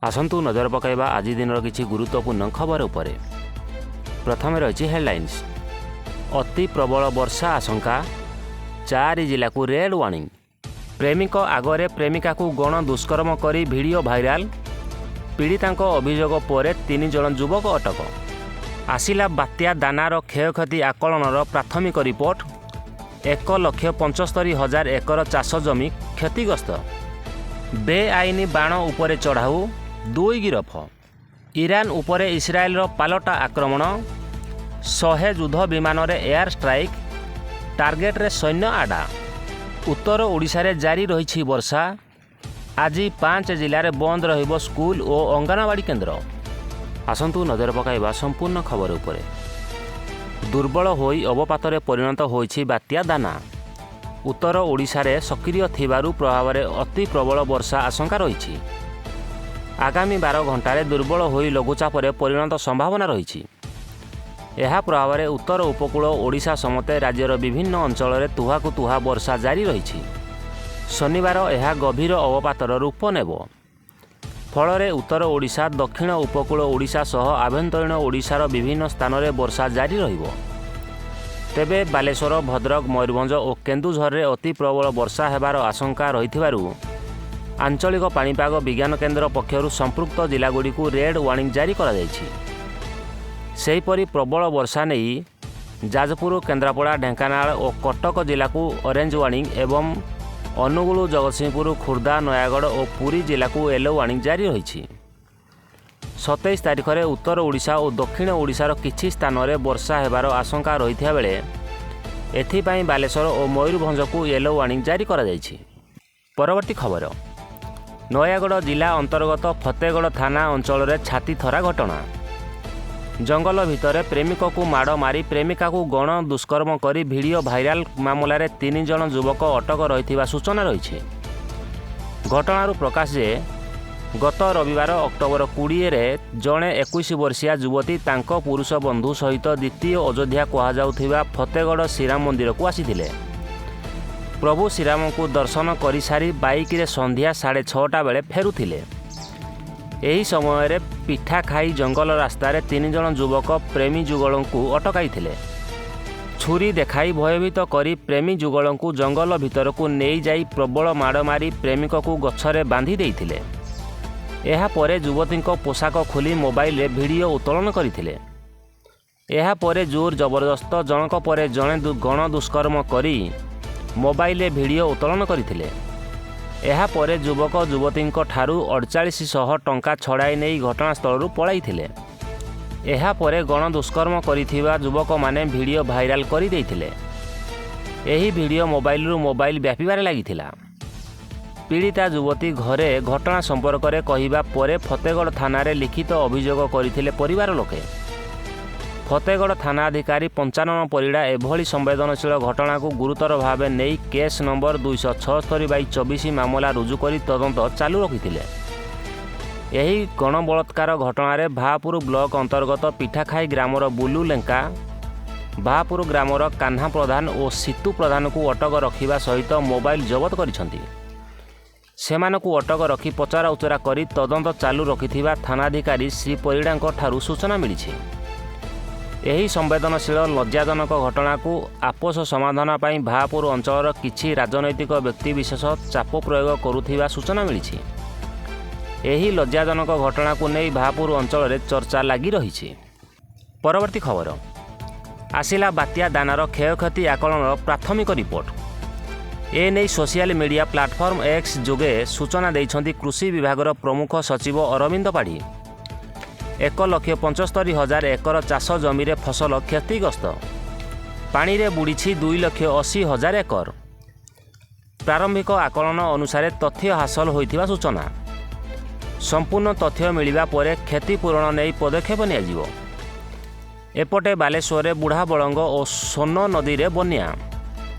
ଆସନ୍ତୁ ନଜର ପକାଇବା ଆଜି ଦିନର କିଛି ଗୁରୁତ୍ୱପୂର୍ଣ୍ଣ ଖବର ଉପରେ। ପ୍ରଥମେ ରହିଛି ହେଡ଼ଲାଇନ୍ସ। ଅତି ପ୍ରବଳ ବର୍ଷା ଆଶଙ୍କା, ଚାରି ଜିଲ୍ଲାକୁ ରେଡ୍ ୱାର୍ଣ୍ଣିଂ। ପ୍ରେମିକ ଆଗରେ ପ୍ରେମିକାକୁ ଗଣ ଦୁଷ୍କର୍ମ କରି ଭିଡ଼ିଓ ଭାଇରାଲ, ପୀଡ଼ିତାଙ୍କ ଅଭିଯୋଗ ପରେ 3 ଜଣ ଯୁବକ ଅଟକ। ଆସିଲା ବାତ୍ୟା ଦାନାର କ୍ଷୟକ୍ଷତି ଆକଳନର ପ୍ରାଥମିକ ରିପୋର୍ଟ। 1,75,000 ଏକର ଚାଷ ଜମି କ୍ଷତିଗ୍ରସ୍ତ। ବେଆଇନ ବାଣ ଉପରେ ଚଢ଼ାଉ, 2 ଗିରଫ। ଇରାନ ଉପରେ ଇସ୍ରାଏଲର ପାଲଟା ଆକ୍ରମଣ, 100 ଯୁଦ୍ଧ ବିମାନରେ ଏୟାର ଷ୍ଟ୍ରାଇକ୍, ଟାର୍ଗେଟରେ ସୈନ୍ୟ ଆଡ୍ଡା। ଉତ୍ତର ଓଡ଼ିଶାରେ ଜାରି ରହିଛି ବର୍ଷା। ଆଜି 5 ଜିଲ୍ଲାରେ ବନ୍ଦ ରହିବ ସ୍କୁଲ ଓ ଅଙ୍ଗନବାଡ଼ି କେନ୍ଦ୍ର। ଆସନ୍ତୁ ନଜର ପକାଇବା ସମ୍ପୂର୍ଣ୍ଣ ଖବର ଉପରେ। ଦୁର୍ବଳ ହୋଇ ଅବପାତରେ ପରିଣତ ହୋଇଛି ବାତ୍ୟା ଦାନା। ଉତ୍ତର ଓଡ଼ିଶାରେ ସକ୍ରିୟ ଥିବାରୁ ପ୍ରଭାବରେ ଅତି ପ୍ରବଳ ବର୍ଷା ଆଶଙ୍କା ରହିଛି। ଆଗାମୀ 12 ଘଣ୍ଟାରେ ଦୁର୍ବଳ ହୋଇ ଲଘୁଚାପରେ ପରିଣତ ସମ୍ଭାବନା ରହିଛି। ଏହା ପ୍ରଭାବରେ ଉତ୍ତର ଉପକୂଳ ଓଡ଼ିଶା ସମେତ ରାଜ୍ୟର ବିଭିନ୍ନ ଅଞ୍ଚଳରେ ତୁହାକୁ ତୁହା ବର୍ଷା ଜାରି ରହିଛି। ଶନିବାର ଏହା ଗଭୀର ଅବପାତର ରୂପ ନେବ। ଫଳରେ ଉତ୍ତର ଓଡ଼ିଶା, ଦକ୍ଷିଣ ଉପକୂଳ ଓଡ଼ିଶା ସହ ଆଭ୍ୟନ୍ତରୀଣ ଓଡ଼ିଶାର ବିଭିନ୍ନ ସ୍ଥାନରେ ବର୍ଷା ଜାରି ରହିବ। ତେବେ ବାଲେଶ୍ୱର, ଭଦ୍ରକ, ମୟୂରଭଞ୍ଜ ଓ କେନ୍ଦୁଝରରେ ଅତି ପ୍ରବଳ ବର୍ଷା ହେବାର ଆଶଙ୍କା ରହିଥିବାରୁ ଆଞ୍ଚଳିକ ପାଣିପାଗ ବିଜ୍ଞାନ କେନ୍ଦ୍ର ପକ୍ଷରୁ ସମ୍ପୃକ୍ତ ଜିଲ୍ଲାଗୁଡ଼ିକୁ ରେଡ୍ ୱାର୍ଣ୍ଣିଂ ଜାରି କରାଯାଇଛି। ସେହିପରି ପ୍ରବଳ ବର୍ଷା ନେଇ ଯାଜପୁର, କେନ୍ଦ୍ରାପଡ଼ା, ଢେଙ୍କାନାଳ ଓ କଟକ ଜିଲ୍ଲାକୁ ଅରେଞ୍ଜ ୱାର୍ଣ୍ଣିଂ ଏବଂ ଅନୁଗୁଳ, ଜଗତସିଂହପୁର, ଖୋର୍ଦ୍ଧା, ନୟାଗଡ଼ ଓ ପୁରୀ ଜିଲ୍ଲାକୁ ୟେଲୋ ୱାର୍ଣ୍ଣିଂ ଜାରି ରହିଛି। 27 ତାରିଖରେ ଉତ୍ତର ଓଡ଼ିଶା ଓ ଦକ୍ଷିଣ ଓଡ଼ିଶାର କିଛି ସ୍ଥାନରେ ବର୍ଷା ହେବାର ଆଶଙ୍କା ରହିଥିବା ବେଳେ ଏଥିପାଇଁ ବାଲେଶ୍ୱର ଓ ମୟୂରଭଞ୍ଜକୁ ୟେଲୋ ୱାର୍ଣ୍ଣିଂ ଜାରି କରାଯାଇଛି। ପରବର୍ତ୍ତୀ ଖବର, ନୟାଗଡ଼ ଜିଲ୍ଲା ଅନ୍ତର୍ଗତ ଫତେଗଡ଼ ଥାନା ଅଞ୍ଚଳରେ ଛାତିଥରା ଘଟଣା। ଜଙ୍ଗଲ ଭିତରେ ପ୍ରେମିକକୁ ମାଡ଼ ମାରି ପ୍ରେମିକାକୁ ଗଣ ଦୁଷ୍କର୍ମ କରି ଭିଡ଼ିଓ ଭାଇରାଲ ମାମଲାରେ 3 ଜଣ ଯୁବକ ଅଟକ ରହିଥିବା ସୂଚନା ରହିଛି। ଘଟଣାରୁ ପ୍ରକାଶ ଯେ ଗତ ରବିବାର ଅକ୍ଟୋବର 20ରେ ଜଣେ 21 ବର୍ଷୀୟା ଯୁବତୀ ତାଙ୍କ ପୁରୁଷ ବନ୍ଧୁ ସହିତ ଦ୍ୱିତୀୟ ଅଯୋଧ୍ୟା କୁହାଯାଉଥିବା ଫତେଗଡ଼ ଶ୍ରୀରାମ ମନ୍ଦିରକୁ ଆସିଥିଲେ। ପ୍ରଭୁ ଶ୍ରୀରାମଙ୍କୁ ଦର୍ଶନ କରିସାରି ବାଇକରେ ସନ୍ଧ୍ୟା 6:30 ବେଳେ ଫେରୁଥିଲେ। ଏହି ସମୟରେ ପିଠା ଖାଇ ଜଙ୍ଗଲ ରାସ୍ତାରେ 3 ଜଣ ଯୁବକ ପ୍ରେମୀ ଯୁଗଳଙ୍କୁ ଅଟକାଇଥିଲେ। ଛୁରୀ ଦେଖାଇ ଭୟଭୀତ କରି ପ୍ରେମୀ ଯୁଗଳଙ୍କୁ ଜଙ୍ଗଲ ଭିତରକୁ ନେଇଯାଇ ପ୍ରବଳ ମାଡ଼ ମାରି ପ୍ରେମିକକୁ ଗଛରେ ବାନ୍ଧି ଦେଇଥିଲେ। ଏହାପରେ ଯୁବତୀଙ୍କ ପୋଷାକ ଖୋଲି ମୋବାଇଲରେ ଭିଡ଼ିଓ ଉତ୍ତୋଳନ କରିଥିଲେ। ଏହାପରେ ଜୋର ଜବରଦସ୍ତ ଜଣକ ପରେ ଜଣେ ଗଣ ଦୁଷ୍କର୍ମ କରି ମୋବାଇଲରେ ଭିଡ଼ିଓ ଉତ୍ତୋଳନ କରିଥିଲେ। ଏହାପରେ ଯୁବକ ଯୁବତୀଙ୍କ ଠାରୁ 4800 ଟଙ୍କା ଛଡ଼ାଇ ନେଇ ଘଟଣାସ୍ଥଳରୁ ପଳାଇଥିଲେ। ଏହାପରେ ଗଣଦୁଷ୍କର୍ମ କରିଥିବା ଯୁବକମାନେ ଭିଡ଼ିଓ ଭାଇରାଲ କରିଦେଇଥିଲେ। ଏହି ଭିଡ଼ିଓ ମୋବାଇଲରୁ ମୋବାଇଲ ବ୍ୟାପିବାରେ ଲାଗିଥିଲା। ପୀଡ଼ିତା ଯୁବତୀ ଘରେ ଘଟଣା ସମ୍ପର୍କରେ କହିବା ପରେ ଫତେଗଡ଼ ଥାନାରେ ଲିଖିତ ଅଭିଯୋଗ କରିଥିଲେ ପରିବାର ଲୋକେ। ଫତେଗଡ଼ ଥାନାଧିକାରୀ ପଞ୍ଚାନନ ପରିଡ଼ା ଏଭଳି ସମ୍ବେଦନଶୀଳ ଘଟଣାକୁ ଗୁରୁତର ଭାବେ ନେଇ କେସ୍ ନମ୍ବର 276/24 ମାମଲା ରୁଜୁ କରି ତଦନ୍ତ ଚାଲୁ ରଖିଥିଲେ। ଏହି ଗଣବଳାତ୍କାର ଘଟଣାରେ ଭାପୁର ବ୍ଲକ ଅନ୍ତର୍ଗତ ପିଠାଖାଇ ଗ୍ରାମର ବୁଲୁ ଲେଙ୍କା, ଭାପୁର ଗ୍ରାମର କାହ୍ନା ପ୍ରଧାନ ଓ ସିତୁ ପ୍ରଧାନକୁ ଅଟକ ରଖିବା ସହିତ ମୋବାଇଲ ଜବତ କରିଛନ୍ତି। ସେମାନଙ୍କୁ ଅଟକ ରଖି ପଚରାଉଚରା କରି ତଦନ୍ତ ଚାଲୁ ରଖିଥିବା ଥାନାଧିକାରୀ ଶ୍ରୀ ପରିଡ଼ାଙ୍କ ଠାରୁ ସୂଚନା ମିଳିଛି। ଏହି ସମ୍ବେଦନଶୀଳ ଲଜ୍ଜାଜନକ ଘଟଣାକୁ ଆପୋଷ ସମାଧାନ ପାଇଁ ଭାପୁର ଅଞ୍ଚଳର କିଛି ରାଜନୈତିକ ବ୍ୟକ୍ତିବିଶେଷ ଚାପ ପ୍ରୟୋଗ କରୁଥିବା ସୂଚନା ମିଳିଛି। ଏହି ଲଜ୍ଜାଜନକ ଘଟଣାକୁ ନେଇ ଭାପୁର ଅଞ୍ଚଳରେ ଚର୍ଚ୍ଚା ଲାଗି ରହିଛି। ପରବର୍ତ୍ତୀ ଖବର, ଆସିଲା ବାତ୍ୟା ଦାନାର କ୍ଷୟକ୍ଷତି ଆକଳନର ପ୍ରାଥମିକ ରିପୋର୍ଟ। ଏ ନେଇ ସୋସିଆଲ ମିଡ଼ିଆ ପ୍ଲାଟଫର୍ମ ଏକ୍ସ ଯୋଗେ ସୂଚନା ଦେଇଛନ୍ତି କୃଷି ବିଭାଗର ପ୍ରମୁଖ ସଚିବ ଅରବିନ୍ଦ ପାଢ଼ୀ। 1,75,000 ଏକର ଚାଷ ଜମିରେ ଫସଲ କ୍ଷତିଗ୍ରସ୍ତ। ପାଣିରେ ବୁଡ଼ିଛି 2,80,000 ଏକର। ପ୍ରାରମ୍ଭିକ ଆକଳନ ଅନୁସାରେ ତଥ୍ୟ ହାସଲ ହୋଇଥିବା ସୂଚନା। ସମ୍ପୂର୍ଣ୍ଣ ତଥ୍ୟ ମିଳିବା ପରେ କ୍ଷତିପୂରଣ ନେଇ ପଦକ୍ଷେପ ନିଆଯିବ। ଏପଟେ ବାଲେଶ୍ୱରରେ ବୁଢ଼ାବଳଙ୍ଗ ଓ ସୋନ ନଦୀରେ ବନ୍ୟା।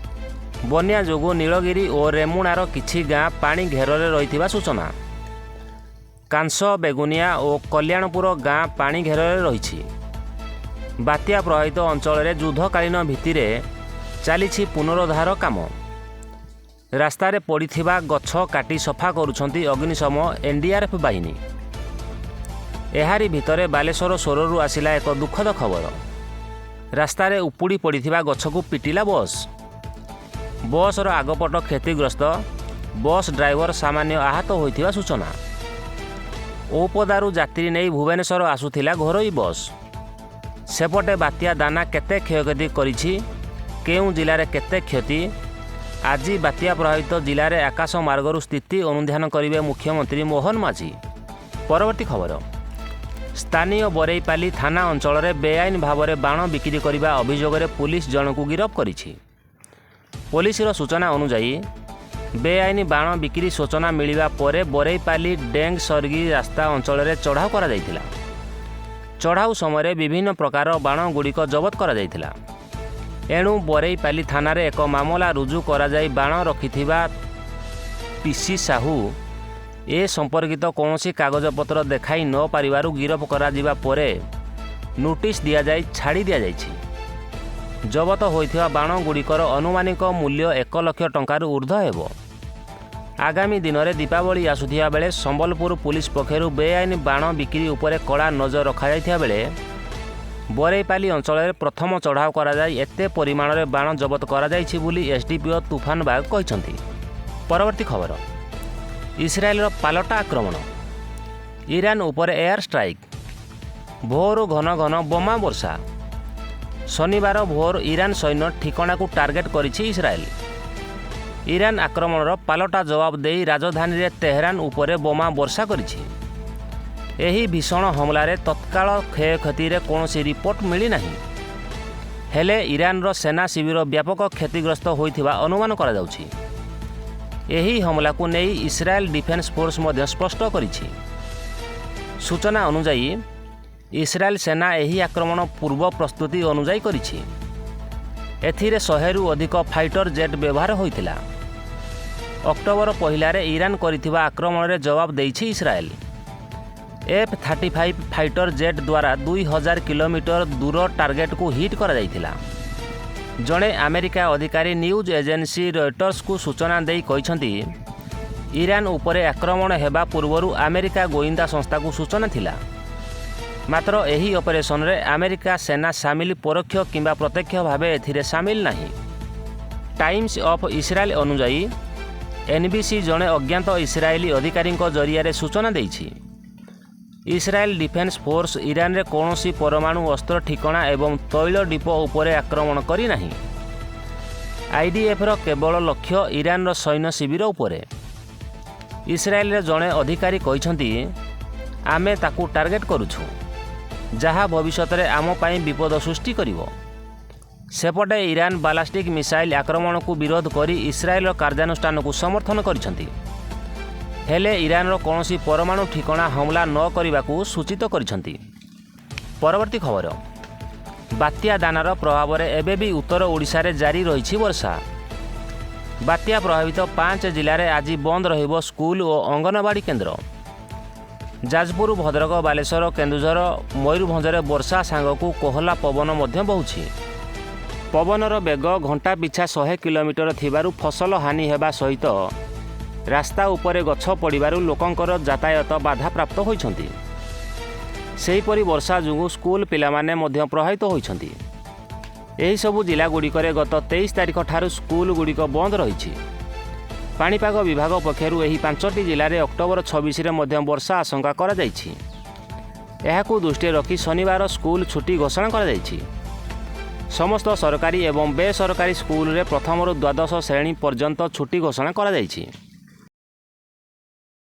ବନ୍ୟା ଯୋଗୁଁ ନୀଳଗିରି ଓ ରେମୁଣାର କିଛି ଗାଁ ପାଣି ଘେରରେ ରହିଥିବା ସୂଚନା। କାଂସ, ବେଗୁନିଆ ଓ କଲ୍ୟାଣପୁର ଗାଁ ପାଣି ଘେରରେ ରହିଛି। ବାତ୍ୟା ପ୍ରଭାବିତ ଅଞ୍ଚଳରେ ଯୁଦ୍ଧକାଳୀନ ଭିତ୍ତିରେ ଚାଲିଛି ପୁନରୁଦ୍ଧାର କାମ। ରାସ୍ତାରେ ପଡ଼ିଥିବା ଗଛ କାଟି ସଫା କରୁଛନ୍ତି ଅଗ୍ନିଶମ ଏନ୍ଡିଆର୍ଏଫ୍ ବାହିନୀ। ଏହାରି ଭିତରେ ବାଲେଶ୍ୱର ସୋରରୁ ଆସିଲା ଏକ ଦୁଃଖଦ ଖବର। ରାସ୍ତାରେ ଉପୁଡ଼ି ପଡ଼ିଥିବା ଗଛକୁ ପିଟିଲା ବସ୍। ବସ୍ର ଆଗପଟ କ୍ଷତିଗ୍ରସ୍ତ। ବସ୍ ଡ୍ରାଇଭର ସାମାନ୍ୟ ଆହତ ହୋଇଥିବା ସୂଚନା। ଔପଦାରୁ ଯାତ୍ରୀ ନେଇ ଭୁବନେଶ୍ୱର ଆସୁଥିଲା ଘରୋଇ ବସ୍। ସେପଟେ ବାତ୍ୟା ଦାନା କେତେ କ୍ଷୟକ୍ଷତି କରିଛି, କେଉଁ ଜିଲ୍ଲାରେ କେତେ କ୍ଷତି, ଆଜି ବାତ୍ୟା ପ୍ରଭାବିତ ଜିଲ୍ଲାରେ ଆକାଶ ମାର୍ଗରୁ ସ୍ଥିତି ଅନୁଧ୍ୟାନ କରିବେ ମୁଖ୍ୟମନ୍ତ୍ରୀ ମୋହନ ମାଝୀ। ପରବର୍ତ୍ତୀ ଖବର। ସ୍ଥାନୀୟ ବରେଇପାଲି ଥାନା ଅଞ୍ଚଳରେ ବେଆଇନ ଭାବରେ ବାଣ ବିକ୍ରି କରିବା ଅଭିଯୋଗରେ ପୁଲିସ ଜଣକୁ ଗିରଫ କରିଛି। ପୋଲିସର ସୂଚନା ଅନୁଯାୟୀ, ବେଆଇନ ବାଣ ବିକ୍ରି ସୂଚନା ମିଳିବା ପରେ ବରେଇପାଲି ଡେଙ୍ଗ ସର୍ଗି ରାସ୍ତା ଅଞ୍ଚଳରେ ଚଢ଼ାଉ କରାଯାଇଥିଲା। ଚଢ଼ାଉ ସମୟରେ ବିଭିନ୍ନ ପ୍ରକାର ବାଣଗୁଡ଼ିକ ଜବତ କରାଯାଇଥିଲା। ଏଣୁ ବରେଇପାଲି ଥାନାରେ ଏକ ମାମଲା ରୁଜୁ କରାଯାଇ ବାଣ ରଖିଥିବା ପିସି ସାହୁ ଏ ସମ୍ପର୍କିତ କୌଣସି କାଗଜପତ୍ର ଦେଖାଇ ନ ପାରିବାରୁ ଗିରଫ କରାଯିବା ପରେ ନୋଟିସ୍ ଦିଆଯାଇ ଛାଡ଼ି ଦିଆଯାଇଛି। ଜବତ ହୋଇଥିବା ବାଣଗୁଡ଼ିକର ଅନୁମାନିକ ମୂଲ୍ୟ 1 ଲକ୍ଷ ଟଙ୍କାରୁ ଉର୍ଦ୍ଧ୍ୱ ହେବ। ଆଗାମୀ ଦିନରେ ଦୀପାବଳି ଆସୁଥିବା ବେଳେ ସମ୍ବଲପୁର ପୁଲିସ ପକ୍ଷରୁ ବେଆଇନ ବାଣ ବିକ୍ରି ଉପରେ କଡ଼ା ନଜର ରଖାଯାଇଥିବା ବେଳେ ବରେଇପାଲି ଅଞ୍ଚଳରେ ପ୍ରଥମ ଚଢ଼ାଉ କରାଯାଇ ଏତେ ପରିମାଣରେ ବାଣ ଜବତ କରାଯାଇଛି ବୋଲି ଏସ୍ଡିପିଓ ତୁଫାନ ବାଗ କହିଛନ୍ତି। ପରବର୍ତ୍ତୀ ଖବର। ଇସ୍ରାଏଲର ପାଲଟା ଆକ୍ରମଣ। ଇରାନ ଉପରେ ଏୟାର ଷ୍ଟ୍ରାଇକ୍। ଭୋରୁ ଘନ ଘନ ବୋମା ବର୍ଷା। ଶନିବାର ଭୋର ଇରାନ ସୈନ୍ୟ ଠିକଣାକୁ ଟାର୍ଗେଟ କରିଛି ଇସ୍ରାଏଲ। ଇରାନ ଆକ୍ରମଣର ପାଲଟା ଜବାବ ଦେଇ ରାଜଧାନୀରେ ତେହେରାନ ଉପରେ ବୋମା ବର୍ଷା କରିଛି। ଏହି ଭୀଷଣ ହମଲାରେ ତତ୍କାଳ କ୍ଷୟକ୍ଷତିରେ କୌଣସି ରିପୋର୍ଟ ମିଳିନାହିଁ। ହେଲେ ଇରାନର ସେନା ଶିବିର ବ୍ୟାପକ କ୍ଷତିଗ୍ରସ୍ତ ହୋଇଥିବା ଅନୁମାନ କରାଯାଉଛି। ଏହି ହମଲାକୁ ନେଇ ଇସ୍ରାଏଲ ଡିଫେନ୍ସ ଫୋର୍ସ ମଧ୍ୟ ସ୍ପଷ୍ଟ କରିଛି। ସୂଚନା ଅନୁଯାୟୀ, ଇସ୍ରାଏଲ ସେନା ଏହି ଆକ୍ରମଣ ପୂର୍ବ ପ୍ରସ୍ତୁତି ଅନୁଯାୟୀ କରିଛି। ଏଥିରେ 100ରୁ ଅଧିକ ଫାଇଟର ଜେଟ୍ ବ୍ୟବହାର ହୋଇଥିଲା। ଅକ୍ଟୋବର 1ରେ ଇରାନ କରିଥିବା ଆକ୍ରମଣରେ ଜବାବ ଦେଇଛି ଇସ୍ରାଏଲ। F-35 fighter jet ଦ୍ୱାରା 2000 କିଲୋମିଟର ଦୂର ଟାର୍ଗେଟକୁ ହିଟ୍ କରାଯାଇଥିଲା। ଜଣେ ଆମେରିକା ଅଧିକାରୀ ନ୍ୟୁଜ୍ ଏଜେନ୍ସି ରଏଟର୍ସକୁ ସୂଚନା ଦେଇ କହିଛନ୍ତି, ଇରାନ ଉପରେ ଆକ୍ରମଣ ହେବା ପୂର୍ବରୁ ଆମେରିକା ଗୋଇନ୍ଦା ସଂସ୍ଥାକୁ ସୂଚନା ଥିଲା। ମାତ୍ର ଏହି ଅପରେସନରେ ଆମେରିକା ସେନା ସାମିଲ ପରୋକ୍ଷ କିମ୍ବା ପ୍ରତ୍ୟକ୍ଷ ଭାବେ ଏଥିରେ ସାମିଲ ନାହିଁ। ଟାଇମ୍ସ ଅଫ୍ ଇସ୍ରାଏଲ ଅନୁଯାୟୀ, ଏନ୍ବିସି ଜଣେ ଅଜ୍ଞାତ ଇସ୍ରାଏଲୀ ଅଧିକାରୀଙ୍କ ଜରିଆରେ ସୂଚନା ଦେଇଛି, ଇସ୍ରାଏଲ ଡିଫେନ୍ସ ଫୋର୍ସ ଇରାନରେ କୌଣସି ପରମାଣୁ ଅସ୍ତ୍ର ଠିକଣା ଏବଂ ତୈଳ ଡିପୋ ଉପରେ ଆକ୍ରମଣ କରିନାହିଁ। ଆଇଡିଏଫ୍ର କେବଳ ଲକ୍ଷ୍ୟ ଇରାନର ସୈନ୍ୟ ଶିବିର ଉପରେ। ଇସ୍ରାଏଲର ଜଣେ ଅଧିକାରୀ କହିଛନ୍ତି, ଆମେ ତାକୁ ଟାର୍ଗେଟ କରୁଛୁ ଯାହା ଭବିଷ୍ୟତରେ ଆମ ପାଇଁ ବିପଦ ସୃଷ୍ଟି କରିବ। ସେପଟେ ଇରାନ ବାଲାଷ୍ଟିକ୍ ମିସାଇଲ ଆକ୍ରମଣକୁ ବିରୋଧ କରି ଇସ୍ରାଏଲର କାର୍ଯ୍ୟାନୁଷ୍ଠାନକୁ ସମର୍ଥନ କରିଛନ୍ତି। ହେଲେ ଇରାନର କୌଣସି ପରମାଣୁ ଠିକଣା ହମଲା ନ କରିବାକୁ ସୂଚିତ କରିଛନ୍ତି। ପରବର୍ତ୍ତୀ ଖବର। ବାତ୍ୟା ଦାନାର ପ୍ରଭାବରେ ଏବେ ବି ଉତ୍ତର ଓଡ଼ିଶାରେ ଜାରି ରହିଛି ବର୍ଷା। ବାତ୍ୟା ପ୍ରଭାବିତ ପାଞ୍ଚ ଜିଲ୍ଲାରେ ଆଜି ବନ୍ଦ ରହିବ ସ୍କୁଲ ଓ ଅଙ୍ଗନବାଡ଼ି କେନ୍ଦ୍ର। ଯାଜପୁର, ଭଦ୍ରକ, ବାଲେଶ୍ୱର, କେନ୍ଦୁଝର, ମୟୂରଭଞ୍ଜରେ ବର୍ଷା ସାଙ୍ଗକୁ କୋହଲା ପବନ ମଧ୍ୟ ବହୁଛି। ପବନର ବେଗ ଘଣ୍ଟା ପିଛା 100 କିଲୋମିଟର ଥିବାରୁ ଫସଲ ହାନି ହେବା ସହିତ ରାସ୍ତା ଉପରେ ଗଛ ପଡ଼ିବାରୁ ଲୋକଙ୍କର ଯାତାୟାତ ବାଧାପ୍ରାପ୍ତ ହୋଇଛନ୍ତି। ସେହିପରି ବର୍ଷା ଯୋଗୁଁ ସ୍କୁଲ ପିଲାମାନେ ମଧ୍ୟ ପ୍ରଭାବିତ ହୋଇଛନ୍ତି। ଏହିସବୁ ଜିଲ୍ଲାଗୁଡ଼ିକରେ ଗତ 23 ତାରିଖ ଠାରୁ ସ୍କୁଲଗୁଡ଼ିକ ବନ୍ଦ ରହିଛି। ପାଣିପାଗ ବିଭାଗ ପକ୍ଷରୁ ଏହି ପାଞ୍ଚଟି ଜିଲ୍ଲାରେ ଅକ୍ଟୋବର 26ରେ ମଧ୍ୟ ବର୍ଷା ଆଶଙ୍କା କରାଯାଇଛି। ଏହାକୁ ଦୃଷ୍ଟିରେ ରଖି ଶନିବାର ସ୍କୁଲ ଛୁଟି ଘୋଷଣା କରାଯାଇଛି। ସମସ୍ତ ସରକାରୀ ଏବଂ ବେସରକାରୀ ସ୍କୁଲରେ ପ୍ରଥମରୁ ଦ୍ୱାଦଶ ଶ୍ରେଣୀ ପର୍ଯ୍ୟନ୍ତ ଛୁଟି ଘୋଷଣା କରାଯାଇଛି।